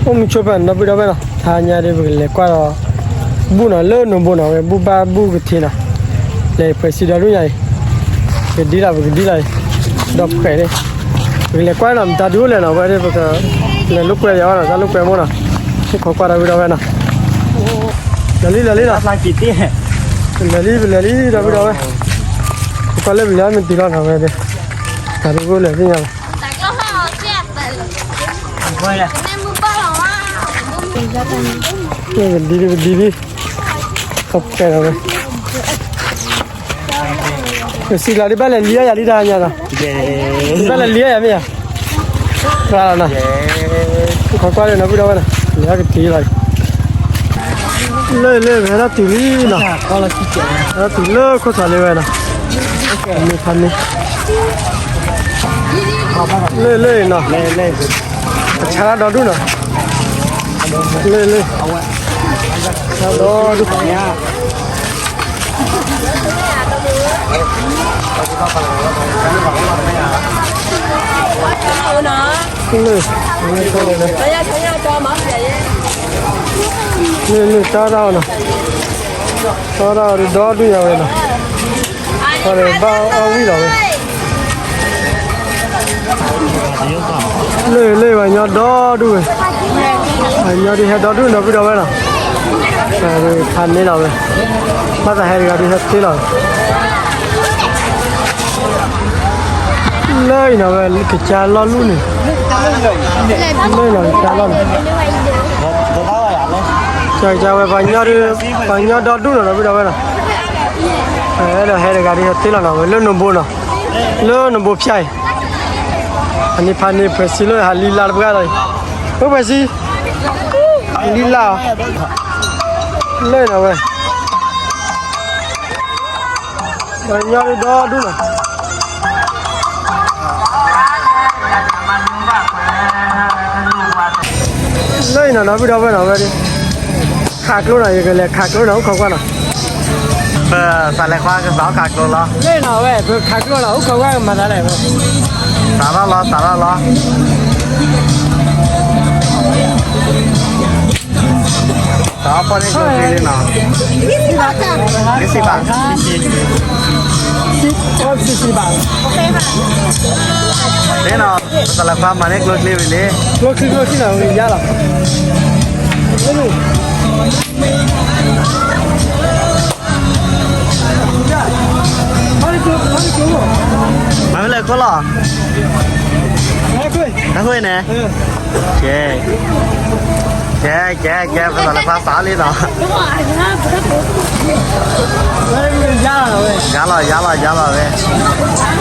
အိၣ်မူဆိဖဲနီၢ်ပုၢ်ဒီဖဲနီၤ တဟါညါဒီး ပကလဲၤကွၢ်ဒီး ဘူၣ်နီၤ လၢနိၣ်ဘိနီၤ ဝဲဘူၣ်ဘၣ်ဘူၣ်ကထံနီၤ လဲၤဖှဲးစံဒီဒူၣ်ညါအံၤ ကဒ်လီၤ ပကဒ်လီၤအံၤ ဒီးဖှဲးန့ၣ် ပကလဲၤကွၢ်နီၤ မတၤဒုအိၣ်လဲၣ်နီၤ ဝဲဒၣ်ပက လဲၤလိာ်ကွဲယၤနီၤ တၢ်လိာ်ကွဲမိၢ်နီၤ ဟ့ၣ်ခိးကွၢ်ဒီပုၢ်ဒီဝဲနီၤ လီၤလံလီၤလံနီၤ ပလဲၤလံ ပလဲၤလံ ဒီပုၢ်ဒီဝဲ ပကွၢ်လၢပလဲၤမ့ၢ်တုၤလီၤနီၤ ဝဲဒၣ် တၢ်ဒုအိၣ်လဲၤသ့ၣ်ညါလီၤ ပဒံဒံပဒံဒံ ခီဖျိလီၤဝဲ ပစံးလီၤဒ်ဘၣ်လဲၤလံယၤလံတဟါညါနီၤ ဘၣ်လဲၤလံယၤမ့ၢ်ဧါ ဘၣ်လီၤနီၤ ခိးကွၢ်လၢနီၤ ပုၢ်ဒီဝဲနီၤ လဲၤကတုၤလီၤ လၢလၢဖဲထီၣ်တုၤလံနီၤ ဟဲထီၣ်တုၤလၢခိၣ်သးလၢဝဲနီၤ မ့ၢ်ဖးန့ၣ် လၢလၢနီၤ အဆါတၢ်ဒီဒူၣ်နီၤ လၢလၢ ဆါဒီဒူၣ် လၢ လၢလၢ တၢ်တၢ်နီၤ တၢ်တၢ်ဒီဒူၣ်ညါဝဲနီၤ ဘၣ်အီၣ်ဝံၣ်လီၤဝဲ လၢလၢပှၤကညီဒီဒူၣ်ဝဲ ပှၤကညီဒုးဟဲဒီဒူၣ်နီၤ ပုၢ်ဒီဝဲနီၤ ဖးန့ၢ်လီၤဝဲ ဘၣ်သးဟဲတဂၤဒုးဟဲသ့လီၤဝဲ လၢအံၤနီၤဝဲ ကစၢ်လီၢ်လူၢ်န့ၣ် လၢအံၤနီၤ ကစၢ်လီၢ်န့ၣ် ကစၢ်ဝဲ ပှၤကညီဒီဒူၣ်နီၤ ပုၢ်ဒီဝဲနီၤ အဲၣ်ဒိးဟဲတဂၤဒုးဟဲသ့လီၤနီၤ ဝဲလၢနိၣ်ဘိနီၤ လၢနိၣ်ဘိဖၠၣ်အံၤ အန့ၣ်ဖးန့ၣ် ဖှဲးစံလၢဟးလံလါတပှၢ်ဒီးအံၤ အိၣ်ဖှဲးစံ လံလါအီၤ လၢနီၤဝဲ ပှၤကညီဒီဒူၣ်နီၤ လၢအံၤနီၤ ဒီပုၢ်ဒီဝဲၢ်နီၤ ဝဲဒၣ် ခးကျိနီၤ ယကလဲၤခးကျိနီၤ အိၣ်ခိးကွၢ်နီၤ ပသးလဲၤခွါကသးခးကျိလီၤ လၢနီၤဝဲ ပခးကျိနီၤ အိၣ်ခိးကွၢ်ကမၤသးလဲၣ်ဝဲ စးထီၣ်လီၤ စးထီၣ်လီၤ စးထီၣ်ဖီၣ်န့ၢ်ကျိချံလံနီၤ လေးဆယ့်ဘาท လေးဆယ့်ဘาท လၢနီၤ ပသးလဲၤခွါမၤန့ၢ်ကျိချံဝံၤလံ ကျိချံ ကျိချံနီၤ ဝံၤယါလီၤ မၤမ့ၢ်လဲၤခိၣ်လီၤ တၢ်ဃိန့ၣ် ကဲ ကဲ ကဲ ကဲ ပသးလဲၤခွါစးလံနီၤ ယါလီၤ ယါလီၤ ယါလီၤဝဲ လၢသ့ၣ်ခး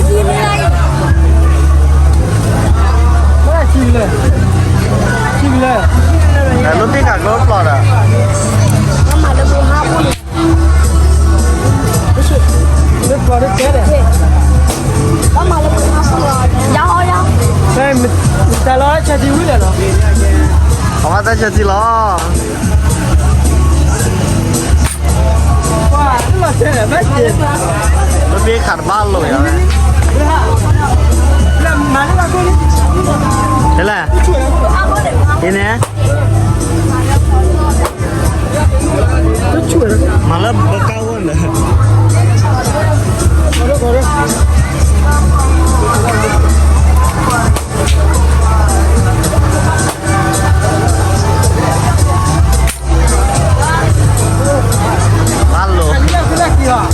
ကျိပျီၢ်ဒီး လၢပျီၢ်တကဲဒီး တၢ်လီၤဆဲးထံဝံၤလဲၣ်နီၤ အဝဲတၢ်ဆဲးထံလီၤ ပှၤလီၤဆဲးလဲၣ် ဘၣ်က့ၤ လၢသ့ၣ်ခးတဘၣ်လိာ်ယၤဝဲ မၤလၢဘၣ်ကိၣ်လံ ဟဲလဲၣ် အံၤန့ၣ် မၤလၢဘၣ်ကါဝဲန့ၣ် ဘၣ်လိာ်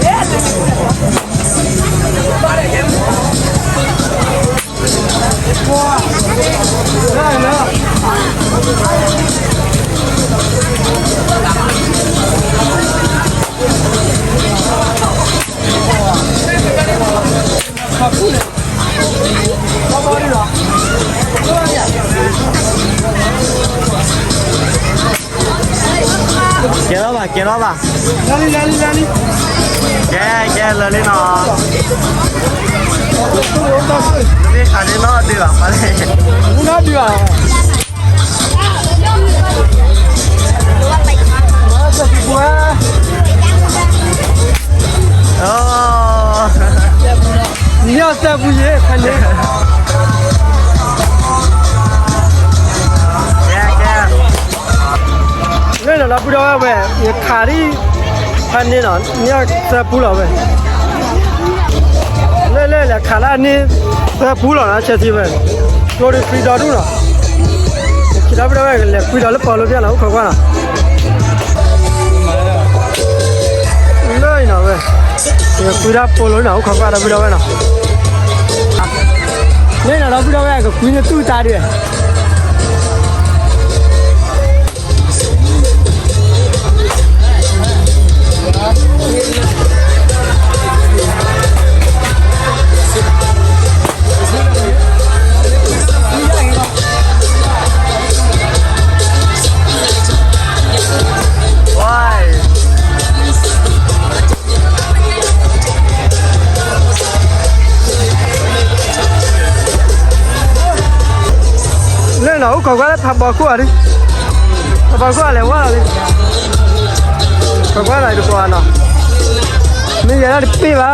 ကဲထီၣ်ဘၣ် ကဲထီၣ်ဘၣ်, ကဲ ကဲလၢာ်လံနီၤ, မ့ၢ်ခးန့ၣ်နီၣ်ဒုးဘၣ်, နီၣ်ဒုးဘၣ်, မ့ၢ်အီၣ်သၢပူၤယဲၢ်ခါန့ၣ်, ကဲ ကဲ လၢနီၤ ဒီပုၢ်ဒီဝဲၢ်, ယခးဒ်ဖဲန့ၣ်နီၤ မ့ၢ်အီၣ်သၢပူၤလီၤဝဲ, လၢလၢလဲၤခးလၢန့ၣ်သၢပူၤလီၤနီၤ ဆဲးထံဝဲ, ကျိဒုးကွံဒီဒူၣ်နီၤ, ဒီပုၢ်ဒီဝဲၢ် ကလဲၤကွံဒီးလၢပီၤလိဘၣ်နီၤ အိၣ်ခိးကွၢ်နီၤ, လၢနီၤဝဲ, ကလဲၤကွံဒီးပီၤလိနီၤ အိၣ်ခိးကွၢ် ဒီပုၢ်ဒီဝဲၢ်နီၤ, လၢနီၤ ဒီပုၢ်ဒီဝဲၢ် ကကွံန့ၢ်သူၣ်တၢ်ဒုး လၢနီၤ အိၣ်ခိးကွၢ်လၢထးဘီခိၣ်ဧါဒုး, ထးဘီခိၣ်အလဲၤဝဲလီၤလံ, ခိးကွၢ်လီၤတကွၢ်နီၤ, မ့ၢ်ယဲဒၣ်တပ့ၢ်ဘၣ်,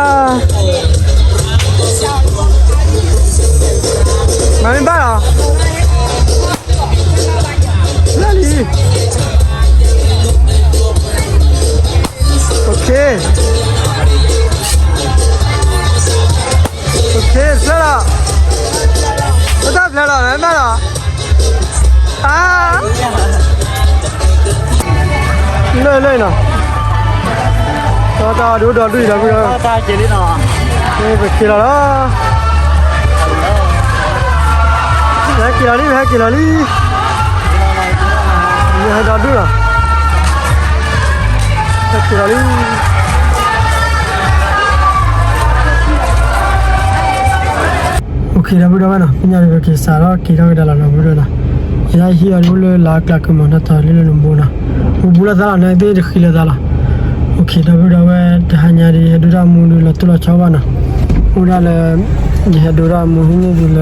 မၤမ့ၢ်ဘၣ်လီၤ လၢလံ, အိၣ်ခ့, အိၣ်ခ့ ဖျၢၣ်လီၤ, ပတၢ်ဖျၢၣ်လီၤ မ့ၢ်ဘၣ်လီၤ, အါ, လၢလၢနီၤ, တၢ်ဒိၣ်ဒီဒူၣ်ဒီပုၢ်ဒီဝဲၢ်, ပက့ၤလီၤလီၤ ဟဲက့ၤလီၤလံ ဟဲက့ၤလီၤလံ, ဟဲဒီဒူၣ်လီၤ, ဟဲက့ၤလီၤလံ, အိၣ်ခ့ ဒီပုၢ်ဒီဝဲၢ်နီၤ, ပညါဒီးပက့ၤစးထီၣ်က့ၤထီၣ်ကဒါလီၤ ဒီပုၢ်ဒီဝဲၢ်နီၤ, ယဲဒၣ်ဟံၣ်အီၤဒ်အိၣ်လၢလၢ်ကျါကမၤနီၣ်ထီၣ်လၢလၢနဘိနီၤ, ဘူးဘူးလိာ်သးလီၤ နသ့ၣ်တဃံလၢၤသးလီၤ, အိၣ်ခ့ ဒီပုၢ်ဒီဝဲၢ် တဟါညါဒီး ယဟဲဒိတၢ်မူဒီးလီၤတိၢ်လီၤဆီဘၣ်နီၤ, အိၣ်ဒၣ်လၢ ယဟဲဒိတၢ်မူဟံၣ်န့ၣ်ဒ်လၢ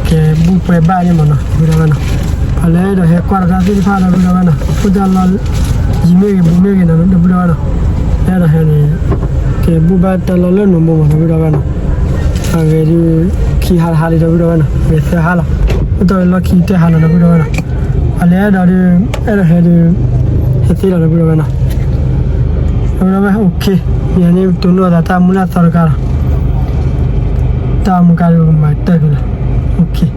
ကဲဘူၣ်ပှဲၤဘၣ်န့ၣ်မးနီၤ ဒီပုၢ်ဒီဝဲၢ်နီၤ, ပှၤလၢအဲၣ်ဒိးဟဲကွၢ်တၢ်သ့ၣ်တဖၣ် ဒီပုၢ်ဒီဝဲၢ်နီၤ, အိၣ်တၢ်လီၢ် ယံၤမ့ၢ်ဂ့ၤ ဘူးမ့ၢ်ဂ့ၤနီၤ ဒီပုၢ်ဒီဝဲၢ်နီၤ, အဲၣ်ဒိးဟဲန့ၣ် ကဲဘူၣ်ဘၣ်တၢ်လီၢ်လၢနဘိမး ဒီပုၢ်ဒီဝဲၢ်နီၤ, အဂ့ၤဒုး ခံဟါတဟါလံ ဒီပုၢ်ဒီဝဲၢ်နီၤ, ဂဲၤသၢဟါလီၤ, အိၣ်တ့ၢ်လၢလီၢ်ခံတၢဟါလီၤ ဒီပုၢ်ဒီဝဲၢ်နီၤ, ပှၤလၢအဲၣ်ဒိးဒုး အဲၣ်ဒိးဟဲဒုး ဟဲသ့လီၤ ဒီပုၢ်ဒီဝဲၢ်နီၤ, ဒီပုၢ်ဒီဝဲၢ် အိၣ်ခ့, ယၤန့ၣ် တိၢ်နီၣ်သးတၢ်မူလၢသီတကါလီၤ, တၢ်မူကါဒုးကမၤတၢ်က့ၤလီၤ, အိၣ်ခ့